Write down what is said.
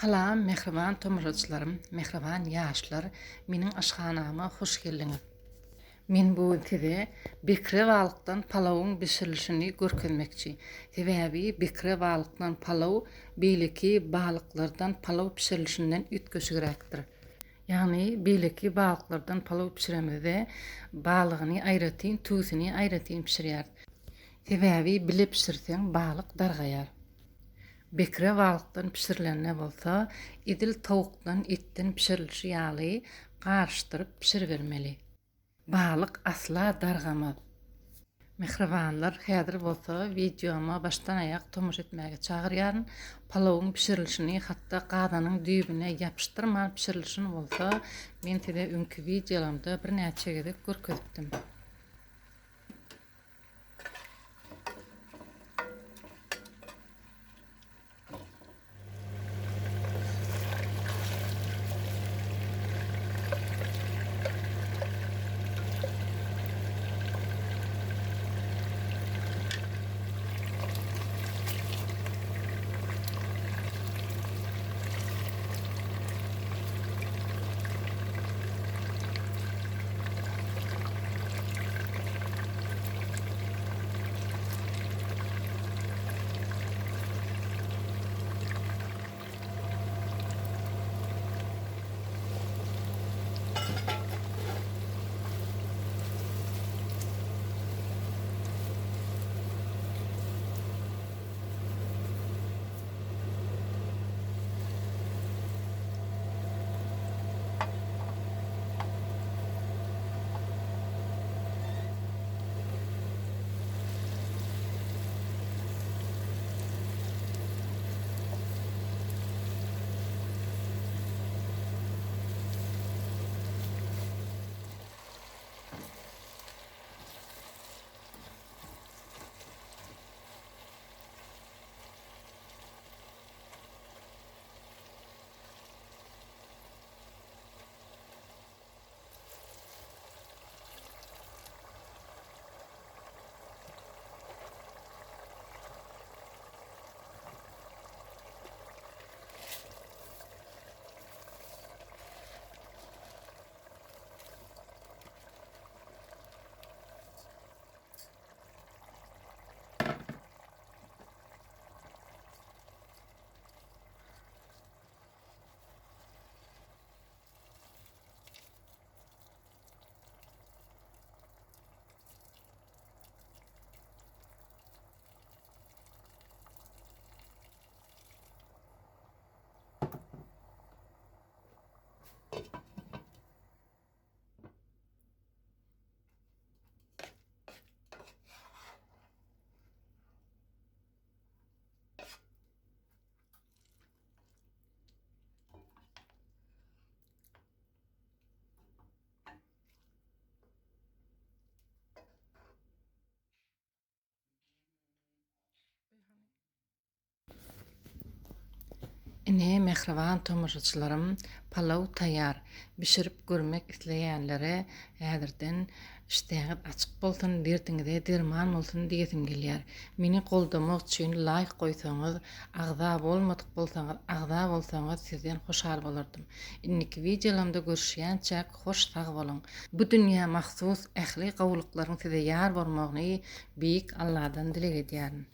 Salam mähriban tomaşaçylarym, mähriban ýaşlar, meniň aşhanama hoş geldiňiz. Men bu gün size bekre balykdan palawyň bişirilişini görkezmekçi. Sebäbi bekre balykdan palaw beýleki balyklardan palaw bişirilişinden üýtgeşigräkdir. Ýagny beýleki balyklardan palaw bişiremizde balygyny aýratyn, tüwüsini aýratyn bişirýäris. Sebäbi bile bişirseň balyk dargaýar. Bekre balykdan bişirilende bolsa, edil towukdan, etden bişirilişi ýaly garyşdyryp bişiribermeli. Balyk asla dargamaz. Mähribanlar, häzir bolsa wideoma başdan-aýak tomaşa etmäge çagyrýaryn. Palawyň bişirilişini, hatda gazanyň düýbüne ýapyşdyrman bişirilişini bolsa, men size öňki wideolarymda birnäçe gezek görkezipdim. Ine, mähriban tomaşaçylarym, palaw taýýar. Bişirip görmek isleýänlere häzirden işdäňiz açyk bolsun, derdiňize derman bolsun diýesim gelýär. Meni goldamak üçin laýk goýsaňyz, agza bolmadyk bolsaňyz, agza bolsaňyz sizden hoşal bolardym. Indiki wideolarymda görüşýänçäk hoş sag boluň. Bu dünýä mahsus ähli gowulyklaryň size ýar bolmagyny Beýik Alladan dileg edýärin.